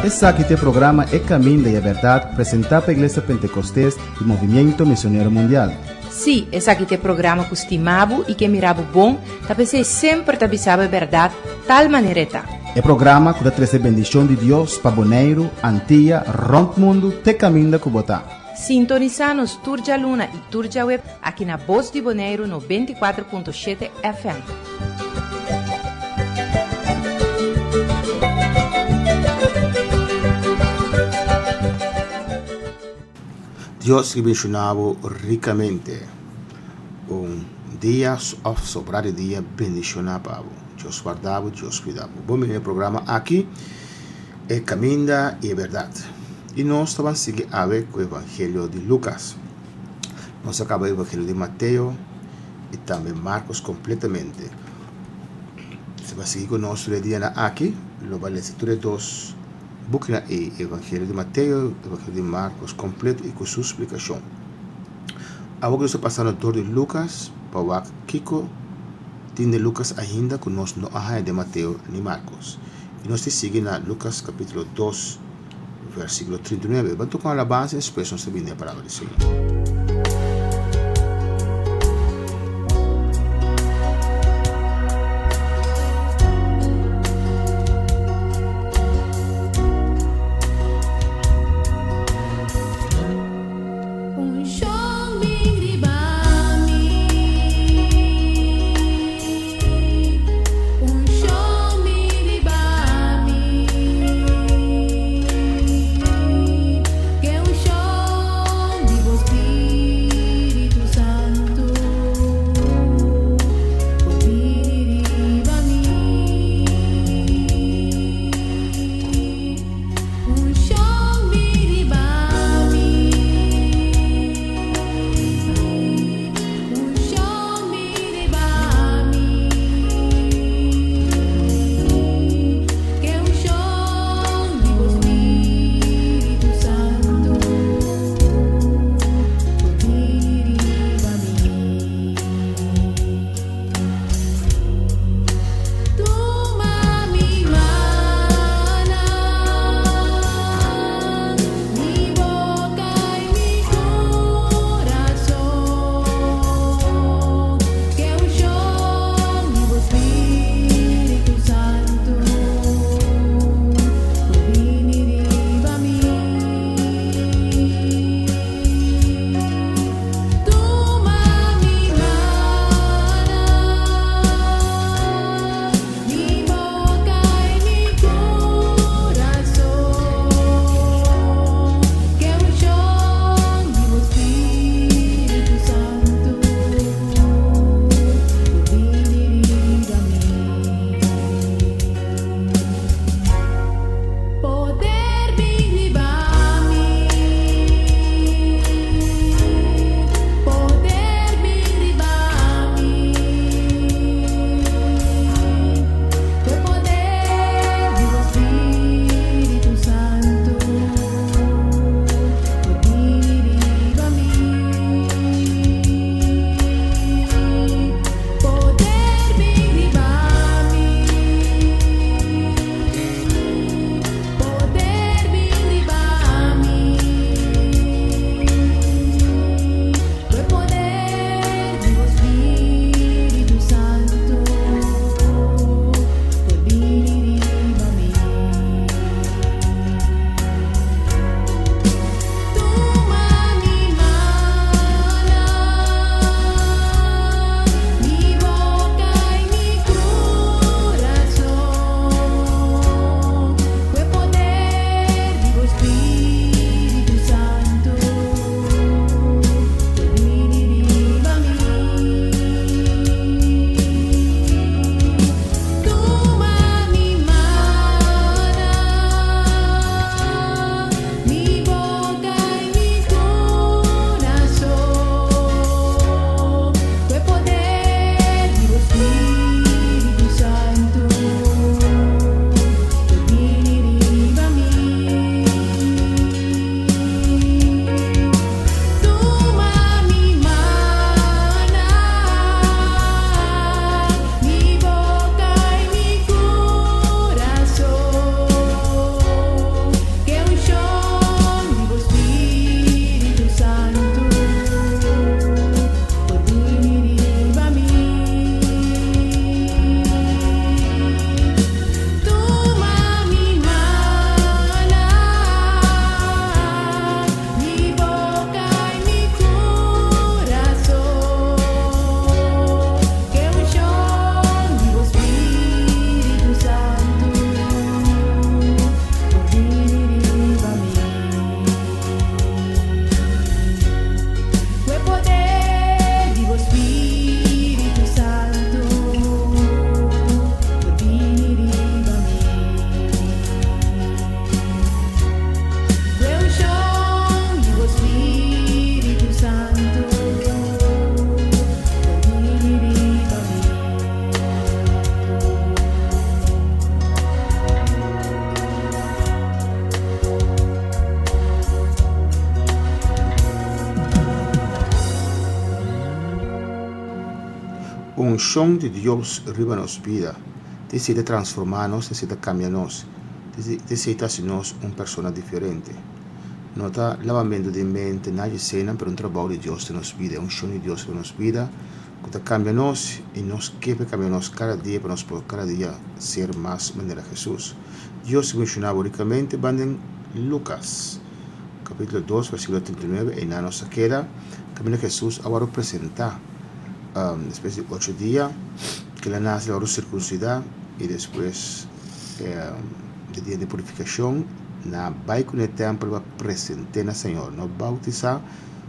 Esaki ta e programa E Caminda y e Berdad presenta pa Iglesia Pentecostes y Movimiento Misionero Mundial. Sí, esaki ta e programa ku stima bo i ke mira bo bon, ta p'esei semper ta bisa bo e bèrdat tal manera e ta. E programa ku ta trese bendishon di Dios pa Boneiru, Antia, rònt mundu te kaminda ku bo ta. Sintonisá nos tur djaluna i tur djaweb aki na Bos di Boneiru 94.7 FM. Dios ki benshoná bo rikamente. Un dia òf sobrá di dia bendishoná pa bo. Dios warda bo, Dios kuida bo. Bon bini na e programa aki, E Kaminda i e Bèrdat. I nos ta ban sigui awe ku Evangelio di Lukas. Nos a kaba Evangelio di Mateo i tambe Markos kompletamente. Si bo a sigui ku nos tur e dianan aki, lo bo a lesa tur e dos bukinan ei, Evangelio di Mateo i Evangelio di Markos kompleto i ku su splikashon. Awor ku nos ta pasando dor di Lukas pa wak kiko tin den Lukas ainda ku nos no a haña den Mateo ni Markos. I nos ta sigui na Lukas kapítulo dos, versíkulo 39. Ban toka un alabansa i despues nos ta bini den e palabra di Señor. Unshon di Dios riba nos bida, ta esei ta transformá nos, ta esei ta kambia nos, ta esei ta hasi nos un persona diferente. No ta labamentu di mente na djeseinan, pero un trabou di Dios den nos bida, e unshon di Dios riba nos bida ku ta kambia nos i nos ke pa e kambia nos kada dia pa nos por kada dia ser mas manera Hesus. Dios ta menshoná bo rikamente ban den Lukas kapítulo 2 versíkulo 39, einan nos ta keda kaminda Hesus a wòrdu presentá. Despues di ocho dia ku el a nase el a wòrdu sirkunsidá i despues di dia di purifikashon nan a bai kuné tèmpel pa present'é na Señor. No boutisá,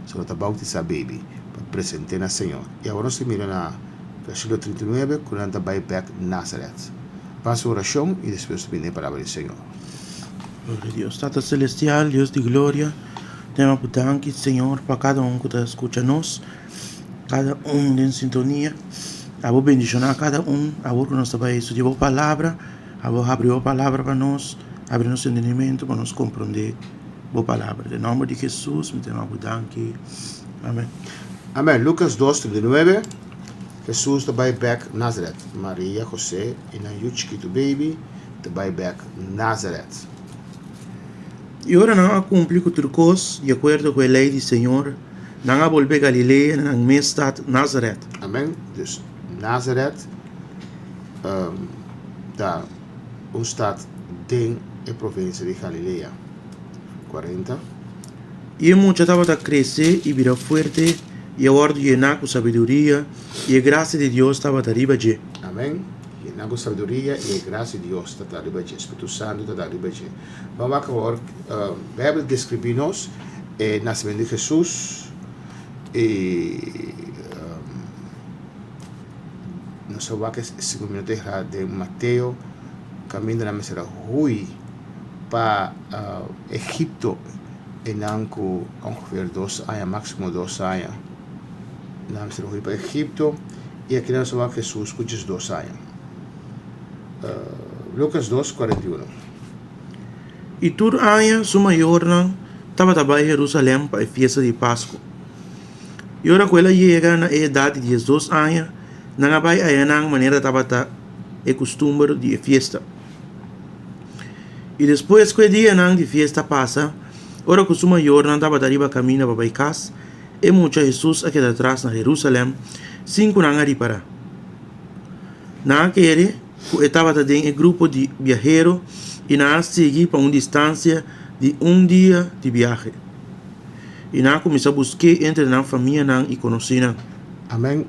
sino ta boutisá beibi pa present'é na Señor. I awor nos ta mira na versíkulo 39 ku nan ta bai bèk Nazaret. Pasa orashon i despues nos ta bini na e palabra di Señor. Gloria Dios. Tata Celestial, Dios di gloria, te bo danki Señor pa kada un ku ta skucha nos. Kada un den sintonia. Abo bendishoná kada un awor ku nos ta bai studia bo palabra. Abo habri bo palabra pa nos, habri nos entendimentu pa nos komprondé bo palabra. Den nòmber di Hesus mi ta yama bo danki. Amèn. Amèn. Lukas 2, 39, Hesus ta bai bèk Nazaret. Maria, José i nan yu chikitu beibi ta bai bèk Nazaret. I ora nan a kumpli ku tur kos di akuerdo ku e lei di Señor, Nan a bolbe Galilea na nan mes stat Nazaret. Amen. Dus Nazaret ta un stat den e provinsia di Galilea. 40. I e mucha tabata krese i bira fuerte i a wòrdu yená ku sabiduria, i e grasia di Dios tabata riba dje. Amen. Yená ku sabiduria i e grasia di Dios tabata riba dje. Spiritu Santu tabata riba dje. Ban wak awor, Bijbel deskribí nos e nasementu di Hesus i nos a wak e segun mi no ta erá den Mateo kaminda nan mester a hui pa Egipto e nan ku ongeveer dos aña máksimo dos aña nan mester a hui pa Egipto i aki nan nos a wak Hesus ku diesdos aña. Lukas 2, 41. I tur aña su mayornan tabata bai Herusalèm pa e fiesta di Pasku. I ora ku el a yega na e edat di diesdos aña, nan a bai ayanan manera tabata e kustumber di e fiesta. I despues ku e dianan di fiesta pasa, ora ku su mayornan tabata riba kaminda pa bai kas, e mucha Hesus a keda atras na Herusalèm sin ku nan a ripará. Nan a kere ku e tabata den e grupo di biahero i nan a sigui pa un distansia di un dia di biahe. I nan a kuminsá busk'é entre nan famianan i konosínan. Amen.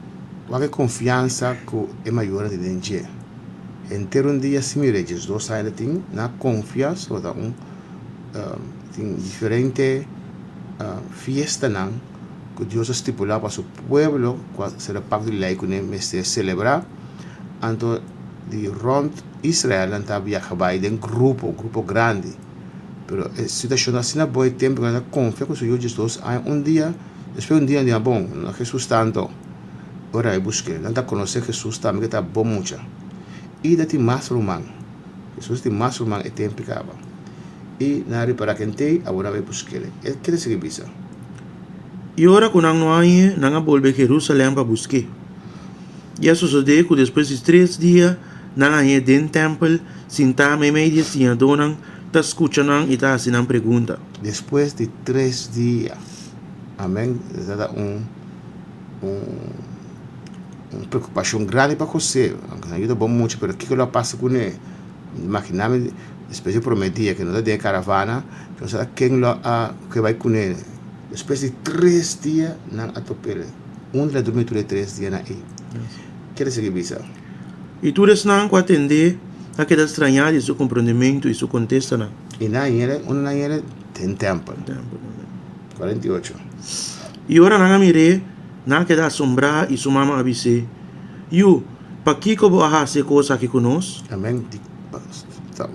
Wak e konfiansa ku e mayornan tin den dje. Henter un dia sin mir'é 12 aña el tin, nan a konfia so ta un tin diferente fiestanan ku Dios a stipulá pa su pueblo ku a sera parti di lei ku nan mester selebrá. Anto di rònt Israel nan ta biaha bai den grupo, grupo grandi. Pero e situashon ta asina bo e tempu ku nan ta konfia ku su yu 12 aña un dia, despues un dia nan di bon, no Hesus ta anto. Ora e busk'é, nan ta konosé Hesus tambe ku ta bon mucha. I ta tin mas ruman. Hesus tin mas ruman e tempu kaba. I nan a ripará kentei, awor nan a bai busk'é. E ke ta sigui bisa? I ora ku nan no a hañ'é, nan a bolbe Herusalèm pa busk'é. I a sosodé ku despues di tres dia nan a hañ'é den tèmpel, sintá meimei di e siñadónan, ta skucha nan i ta hasi nan pregunta. Despues di tres dia. Amèn. Esei ta un un preokupashon grandi pa José. Aunke nan yuda bon mucha, pero kiko lo a pasa kuné? Imaginá mi despues di promé dia ku nos ta den e karavana, nos sa ken lo a ke bai kuné. Despues di tres dia nan a top'el. Unda el a durmi tur e tres dianan ei? Ke ta sigui bisa? I tur esnan ku a tend'é a keda strañá di su komprondementu i su kontestanan. I nan yere, unda nan yere? Den tèmpel. 48. I ora nan a mir'é, nan a keda asombrá i su mama a bis'é, Yu, pakiko bo a hasi e kos aki ku nos? Amen. Ta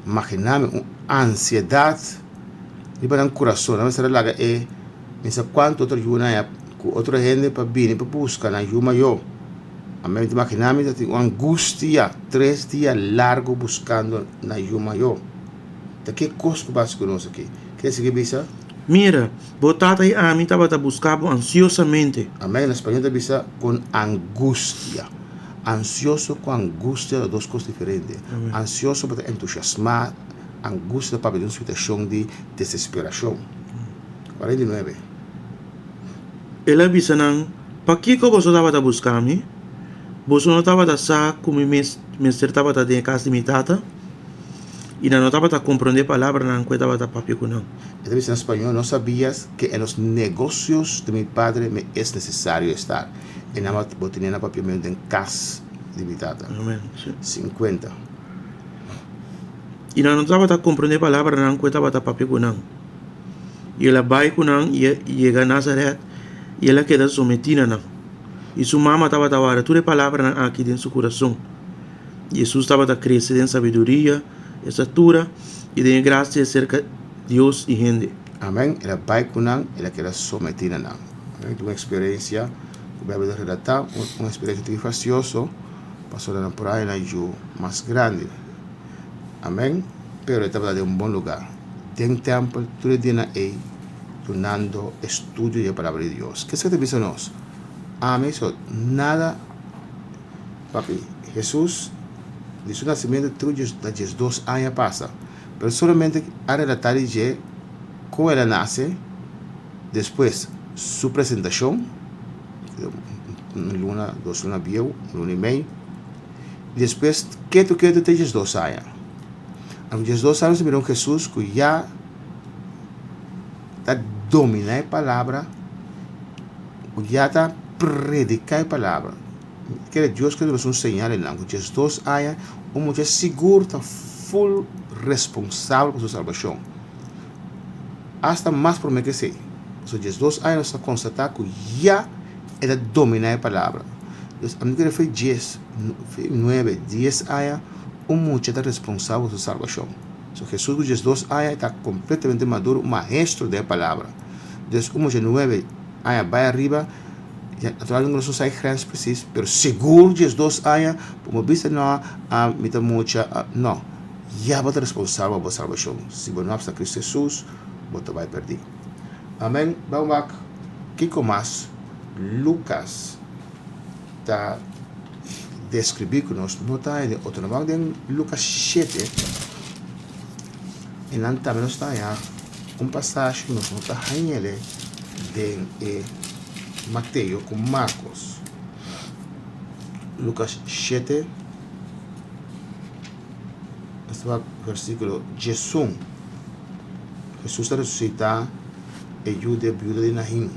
imaginá mi un ansiedat riba nan kurason. Nan mester a laga e mester kuantu otro yu nan ya ku otro hende pa bini pa buska nan yu mayó. Amen. Mi ta imaginá mi ta tin un angustia tres dia largu buskando nan yu mayó. Ta ke kos ku basa ku nos aki? Ke ta sigui bisa? Mira, bo tata i ami tabata buska bo ansiosamente. Amen. Na spañó ta bisa con angustia. Ansioso ku angustia ta dos kos diferente. Ansioso bo ta entusiasmá, angustia ta papia di un situashon di desesperashon. 49. El a bisa nan, Pakiko boso tabata buska mi? Boso no tabata sa ku mi mester tabata den e kas di mi Tata? I nan no tabata komprondé palabranan ku e tabata papia ku nan. E ta bisa na spañó, No sabías que en los negocios de mi Padre me es necesario estar? E nan bo tene na papiamentu den kas di mi Tata. Amen. Sí. 50. I nan no tabata komprondé palabranan ku e tabata papia ku nan. I el a bai ku nan i a yega Nazaret, i el a keda sometí na nan. I su mama tabata warda tur e palabranan aki den su kurason. Hesus tabata krese den sabiduria, estatura i den e grasia serka Dios i hende. Amen. El a bai ku nan, el a keda sometí na nan. Amen. Tin un eksperensia ku Beibel ta relatá, un eksperensia tin fastioso, pasobra nan por haña nan yu mas grandi. Amen. Pero e tabata den un bon lugá, den tèmpel tur e dianan ei, dunando estudio di e Palabra di Dios. Ke esaki ta bisa nos? Ami so nada. Papi, Hesus, di su nasimentu tur na diesdos aña pasa, pero solamente a relatá di dje kon el a nase, despues su presentashon, un luna, dos luna bieu, un luna i mei, i despues ketu ketu te diesdos aña. Anto diesdos aña nos a mira un Hesus ku ya ta dominá e palabra, ku ya ta prediká e palabra. Kere Dios ke duna un señal einan ku diesdos aña un mucha sigur ta ful responsabel pa su salbashon. Asta mas promé ke esei. Pasobra diesdos aña nos ta konstatá ku ya e ta dominá e palabra. Dus ami kere fe dies, fe nuebe, dies aña un mucha ta responsabel pa su salbashon. So Hesus ku diesdos aña e ta kompletamente maduro, un maestro den e palabra. Dus un mucha nuebe aña bai ariba. Naturalmente nos no sa e grens precies, pero sigur 12 aña, bo bisa no, ah, mi ta mucha, ah, no. Ya bo ta responsabel pa bo salbashon. Si bo no apsa Cristo Jesus, bo ta bai perdí. Amen. Ban wak kiko mas Lucas ta describí ku nos no ta haña den otro. Nos wak den Lucas shete, i nan tambe nos ta haña un pasashi ku nos no ta hañ'e den e Mateo ku Markos. Lukas shete, nos ta wak versíkulo diesun. Hesus ta resusitá e yu di e biuda di Nahin.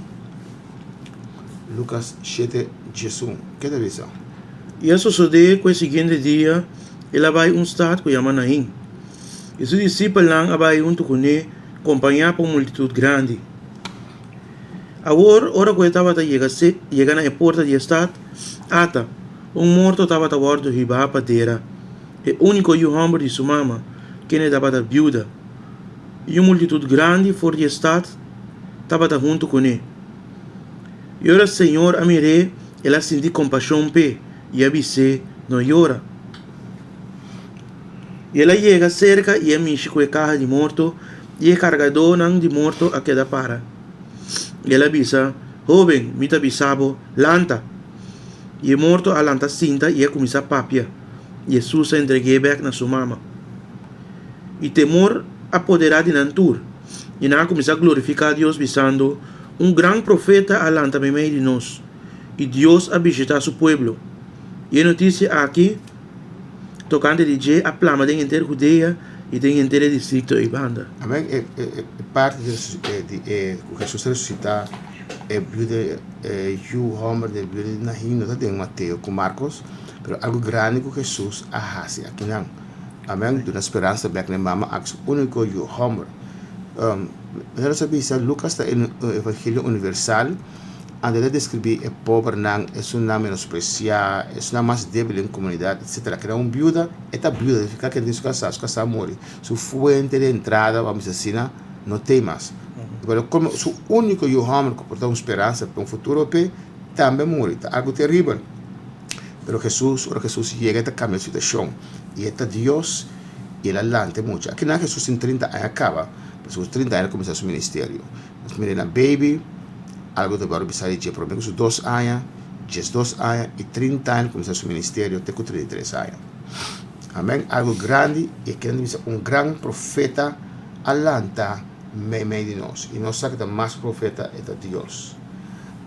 Lukas shete, diesun. Ke ta bisa? I a sosodé ku e siguiente dia el a bai un stat ku yama Nahin. I su disipelnan a bai huntu kuné, kompañá pa un multitut grandi. Awor, ora ku e tabata yega yega na e porta di e stat, ata, un morto tabata wòrdu hibá pa dera, e úniko yu hòmber di su mama, kende tabata biuda. I un multitut grandi for di e stat tabata huntu kuné. I ora Señor a mir'é, el a sinti kompashon p'e i a bis'é, No yora. I el a yega serka i a mishi ku e kaha di morto, i e kargadónan di morto a keda para. I el a bisa, Hóben, mi ta bisa bo, lanta! I e morto a lanta sinta i a kuminsá papia. I Hesus a entreg'é bèk na su mama. I temor a poderá di nan tur, i nan a kuminsá glorifiká Dios, bisando, Un gran profeta a lanta meimei di nos, i Dios a bishitá su pueblo. I e notisia aki tokante di dje a plama den henter Hudea i den henter e distrikto eibanda. Amen. E e parti di e ku Hesus a resusitá e biuda e yu hòmber di e biuda di Nahin no ta den Mateo ku Markos, pero algu grandi ku Hesus a hasi akinan. Amen. Duna speransa bèk na e mama aki su úniko yu hòmber. Manera nos a bisa Lukas ta e evangelio universal. Anto e ta deskribí e pobernan, esunnan menospresiá, esunnan mas débil den komunidat, etsetera. Keda un biuda, e ta biuda, signifiká ke no tin su kasá, su kasá a muri. Su fuente di entrada, vamos a bisa asina, no t'ei mas. Pero komo su úniko yu hòmber ku por ta un speransa pa un futuro p'e, tambe a muri. Ta algu teribel. Pero Hesus, ora Hesus yega e ta kambia e situashon. I e ta Dios i el a lanta e mucha. Akinan Hesus tin trinta aña kaba, pasobra ku trinta aña el a kuminsá su ministerio. Nos mira na baby, algo ta wòrdu bisa di dje promé ku su dos aña. 12 aña i 30 aña kuminsá su ministerio te ku 33 aña. Amèn. Algu grandi i e kende bisa un gran profeta a lanta meimei di nos. I nos sa ku ta mas profeta e ta Dios.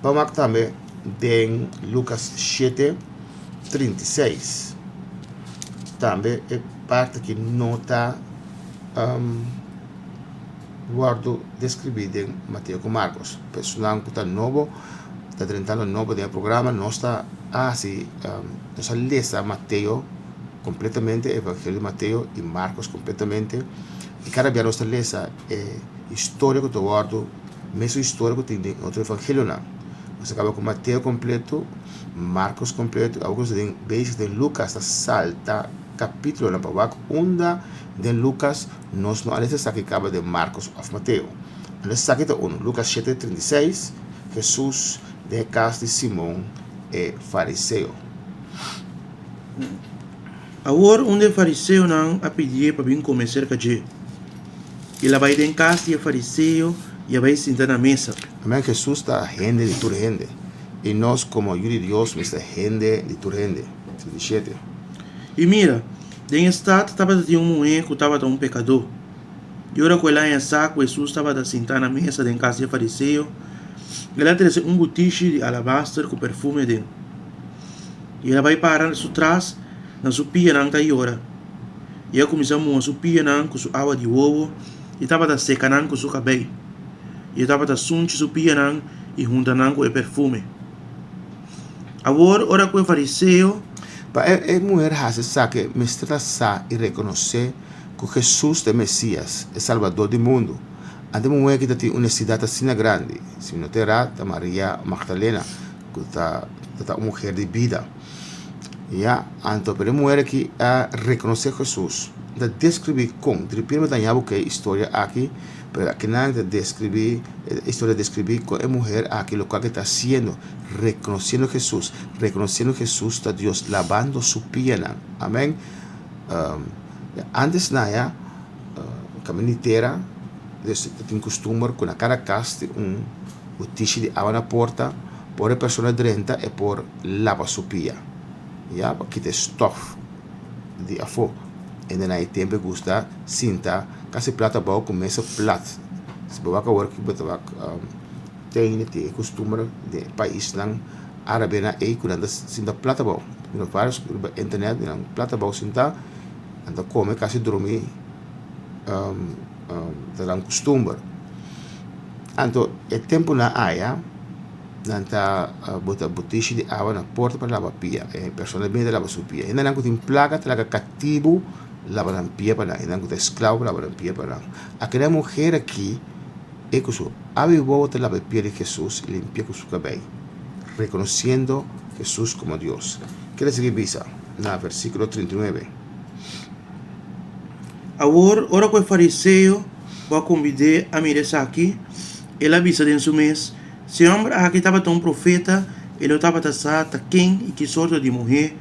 Ban wak tambe den Lukas 7, 36. Tambe e parti aki no ta um, wòrdu deskribí den Mateo ku Markos. Personanan ku ta nobo, ta drentando nobo den e programa, nos ta hasi, nos a lesa Mateo kompletamente, Evangelio di Mateo i Markos kompletamente, i kada bia nos ta lesa e historia ku ta wòrdu, mesun historia ku tin den otro evangelionan. Nos a kaba ku Mateo kompleto, Markos kompleto, awor ku nos ta den bezig den Lukas ta salta kapitulonan pa wak unda den Lukas Nos no a lesa esaki kaba den Markos òf Mateo. A lesa esaki ta unu, Lukas shete, 36, Hesus den e kas di Simon e fariseo. Awor un di e fariseonan a pidié pa bin kome serka dje. El a bai den kas di e fariseo i a bai sinta na mesa. Amen, Hesus ta hende di tur hende, i nos komo yu di Dios mester hende di tur hende. 37. I mira, Den e stat tabata tin un muhé ku tabata un pekadó. I ora ku el a haña sa ku Hesus tabata sintá na mesa den kas di e fariseo, el a trese un butishi di alabaster ku perfume aden. I el a bai para su tras na su pianan ta yora, i a kuminsá muha su pianan ku su awa di wowo i tabata seka nan ku su kabei. I e tabata sunchi su pianan i hunta nan ku e perfume. Awor ora ku e fariseo. Pa e muher hasi esaki mester ta sa i rekonosé ku Hesus ta e Mesias, e Salbador di mundu. Anto e muher ki ta tin un nesesidat asina grandi, si mi no ta erá, ta Maria Magdalena, ku ta ta un muher di bida. Ya, anto pero e muher aki a rekonosé Hesus. Ta deskribí kon. Di repente mi ta haña bo ku e historia aki, pero akinan ta deskribí. E historia deskribí kon e muher aki lokual ke ta hasiendo, rekonosiendo Hesus, rekonosiendo Hesus ta Dios, labando su pianan. Amèn. Antes na ya kaminda di tera, des ta tin kustumber ku na kada kas tin un butishi di awa na porta, por e persona drenta e por laba su pia, ya, pa kita e stòf di afó. Hende na e tempu e gusta sinta kasi plat abou ku mesa plat. Si bo wak awor ki bo ta wak tin e kustumber den e paisnan árabenan ei ku nan ta sinta plat abou. Mira vários riba internet nan plat abou sinta nan ta kome kasi drumi ta nan kustumber. Anto e tempunan aya. Nan ta bota butishi di awa na porta pa laba pia. E persona bini ta laba su pia. Hendenan ku tin plaka ta laga katibu laba nan pia pa nan. Hendenan ku ta esklabo pa laba nan pia pa nan. Akela muher aki e ku su awa i wowo ta laba e pia di Hesus i limpia ku su kabei, rekonosiendo Hesus komo Dios. Ke ta sigui bisa na versíkulo 39? Awor, ora ku e fariseo ku a kumbid'é a mira esaki, el a bisa den su mes, Si e hòmber aki tabata un profeta, e lo tabata sa ta ken i ki sorto di muhé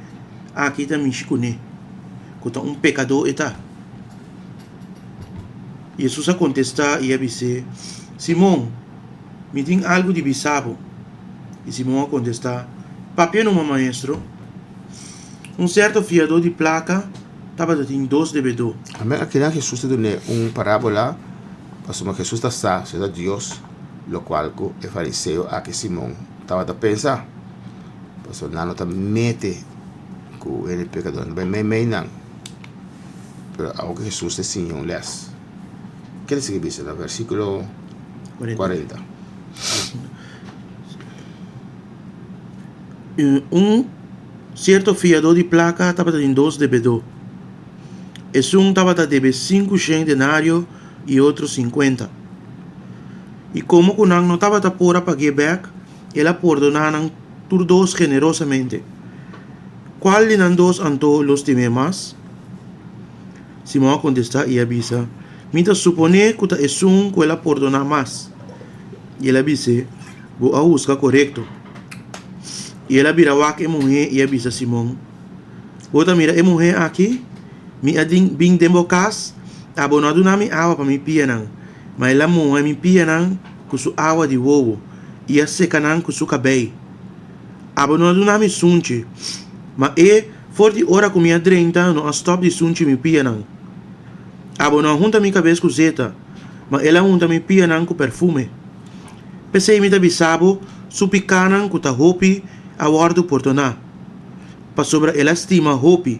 aki ta mishi kuné, ku ta un pekadó e ta. Hesus a kontestá i a bis'é, Simon, mi tin algu di bisa bo. I Simon a kontestá, Papia numa, Maestro. Un sèrto fiadó di plaka tabata tin dos debedó. Amén. Akinan Hesus ta dun'é un parábola, pasobra Hesus ta sa si ta Dios. Lokual ku e fariseo aki Simon tabata pensa, pasobra nan no ta mete ku hende pekadó, nan ta bai meimei nan. Pero awor ku Hesus ta siña un lès. Ke ta sigui bisa na versíkulo 40? Un sierto fiadó di plaka tabata tin dos debedó. Esun tabata debe sinku shen denario i e otro sinkuenta. I komo ku nan no tabata por a pag'é bèk, el a pordoná nan tur dos generosamente. Kual di nan dos anto lo stim'é mas? Simon a kontestá i a bisa, Mi ta suponé ku ta esun ku el a pordoná mas. I el a bis'é, Bo a husga korekto. I el a bira wak e muhé i a bisa Simon, Bo ta mira e muhé aki? Mi a bin den bo kas, abo no a duna mi awa pa mi pianan, ma el a muha mi pianan ku su awa di wowo i a seka nan ku su kabei. Abo no a duna mi sunchi, ma e, for di ora ku mi a drenta, no a stòp di sunchi mi pianan. Abo no a hunta mi kabes ku zeta, ma el a hunta mi pianan ku perfume. P'esei mi ta bisa bo, su pikánan ku ta hopi a wòrdu pordoná, pasobra el a stima hopi.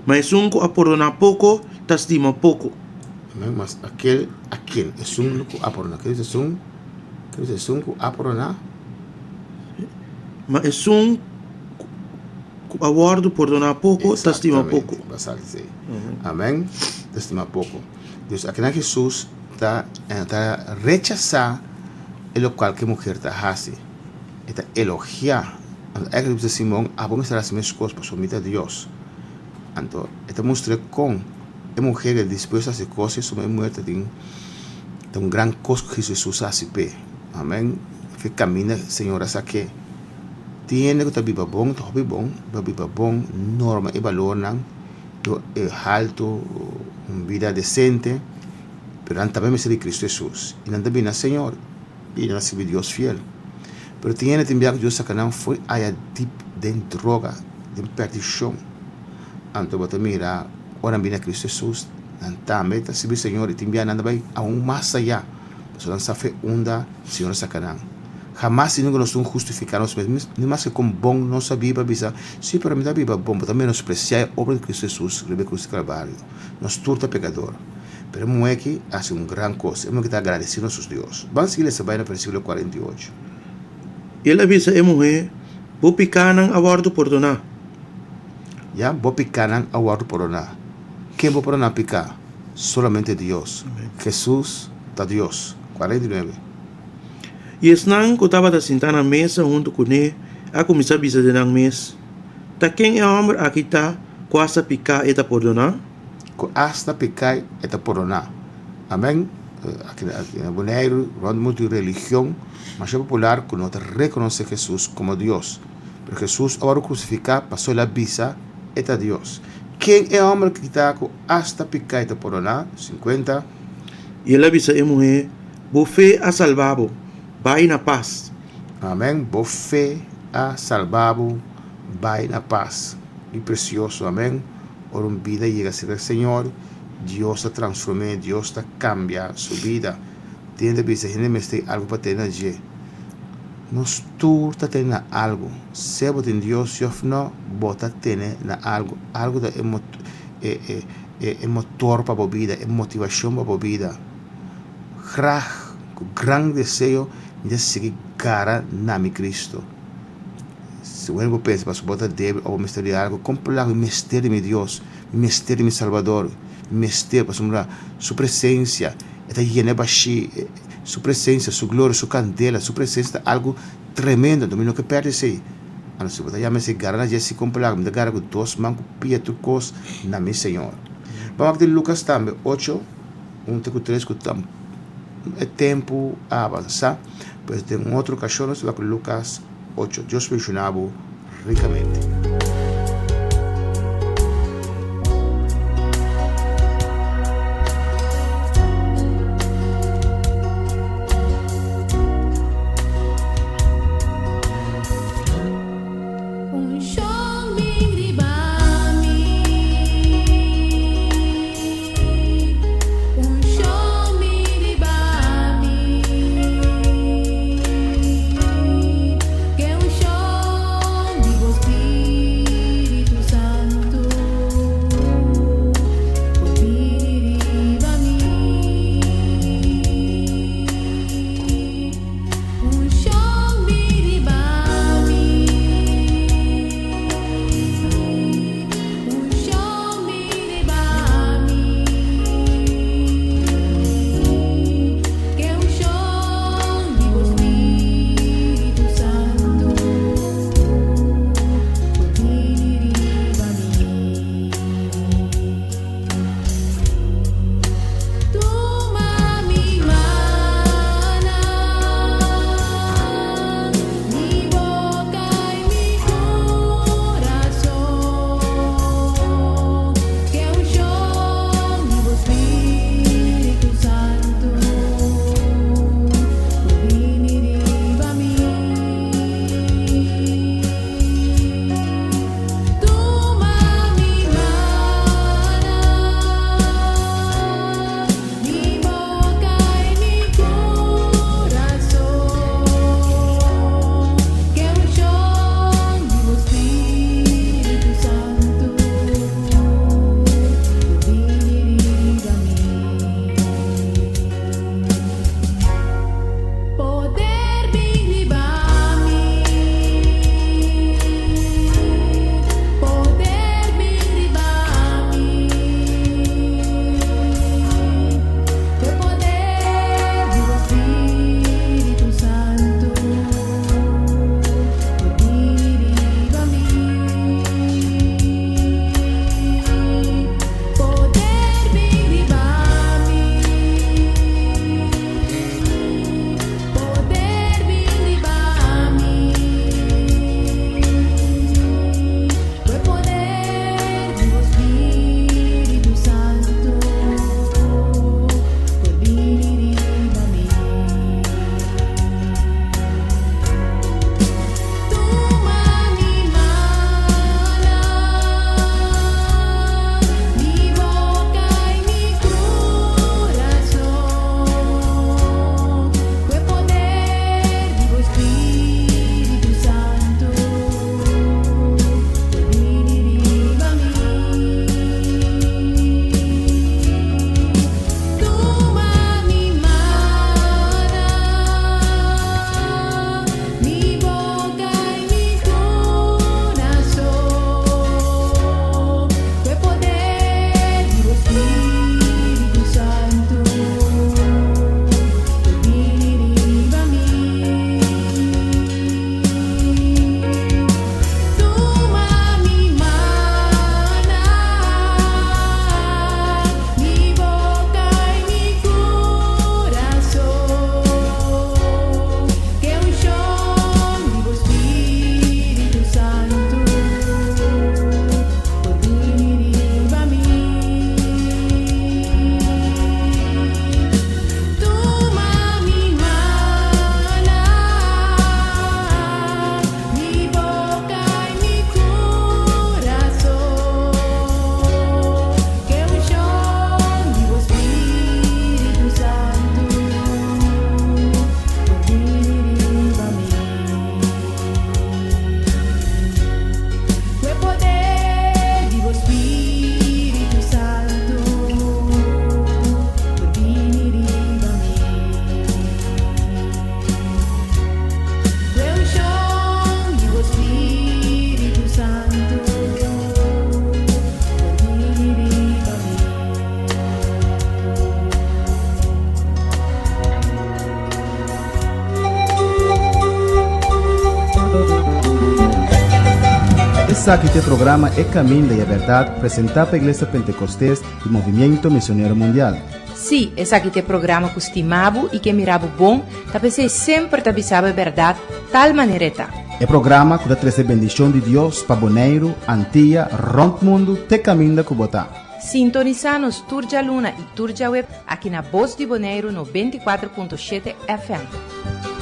Ma esun ku a pordoná poko ta stima poko. Amén. Mas akel a ken? Esun ku a pordoná. Ke dice esun? Ke dice esun ku a pordoná? Ma esun ku a wòrdu pordoná poko ta stima poko. Exactamente. Basal esei. Amén. Ta stima poko. Dus akinan Hesus ta ta rechasá e lokual ku e muher ta hasi. E ta elogiá. Anto e bisa Simon, abo mester hasi meskos pasobra mi ta Dios. Anto e ta mustr'é kon e muher e dispuesto hasi kos i suma e muher ta tin ta un gran kos ku Hesus a hasi p'e. Amen. Fe kaminda Señor a sak'é. Tin hende ku ta biba bon, ta hopi bon, ta biba bon, norma e balornan. E haltu, un bida desente, pero nan tambe mester di Cristo Hesus. I nan ta bini na Señor i nan ta sirbi Dios fiel. Pero tin hende tin bia ku Dios saka nan fo'i aya dip den droga, den perdishon. Anto bo ta mira ora nan bini na Cristo Hesus, nan tambe ta sirbi Señor i tin bia nan ta bai aun mas aya, pasobra nan sa fe unda Señor a saka nan. Hamas i nunka nos tin hustifiká nos mes, ni maske kon bon nos a biba, bisa, Sí, pero mi ta biba bon. Bo ta menospresiá e obra di Kristu Hesus riba e krus di Kalvario. Nos tur ta pekador. Pero e muhé aki a hasi un gran kos. E muhé aki ta agradesido na sus Dios. Ban sigui lesa bai na versíkulo 48. I el a bisa e muhé, Bo pikánan a wòrdu pordoná. Ya, bo pikánan a wòrdu pordoná. Ken bo pordoná piká? Solamente Dios. Hesus ta Dios. 49. I esnan ku tabata sintá na mesa huntu kuné a kuminsá bisa den nan mes, Ta ken e hòmber aki ta ku asta piká e ta pordoná? Ku asta piká e ta pordoná. Amèn. Aki na Boneiru rònt mundu tin religion masha popular ku no ta rekonosé Hesus komo Dios. Pero Hesus a wòrdu krusifiká pasobra el a bisa e ta Dios. Ken e hòmber aki ta ku asta piká e ta pordoná? 50. I el a bisa e muhé, Bo fe a salba bo. Bai na pas. Amen bo fe a salba bo bai na pas di precioso amen ora un bida yega cerca Señor Dios ta transforme Dios ta cambia su bida tin hende ta bisa hende mester algo pa tene na dje nos tur ta tene na algo sea bo tin Dios si of no bo ta tene na algo algo ta e e motor pa bo bida e motivacion pa bo bida. Graag, ku gran deseo, mi ta sigui gara na mi Cristo. Si wende bo pensa pasobra bo ta debil o bo mester di algu, kon por laga mi mester di mi Dios, mi mester di mi Salbador, mi mester pasobra Su presensia e ta yena e bashí, Su presensia, Su gloria, Su kandela, Su presensia ta algu tremendo, anto mi no ke pèrdè esei. Anto si bo ta yama esei gara na dje, si kon por laga mi ta gara ku dos man ku pia tur kos na mi Señor. Ban wak di Lukas tambe ocho. Un te ku tres ku ta e tempu a avansá, pues den un otro okashon nos ta wak Lukas ocho. Dios benshoná bo rikamente. Un shon bin riba mi. Un shon bin riba mi. Ke un shon di bo spiritu. Esaki ta e programa E Caminda y e Berdad presenta pa Iglesia Pentecostes y Movimiento Misionero Mundial. Sí, esaki ta e programa ku stima bo i ke mira bo bon, ta p'esei semper ta bisa bo e bèrdat tal manera e ta. E programa ku ta trese bendishon di Dios pa Boneiru, Antia, rònt mundu te kaminda ku bo ta. Sintonisá nos tur djaluna i tur djaweb aki na Bos di Boneiru 94.7 FM.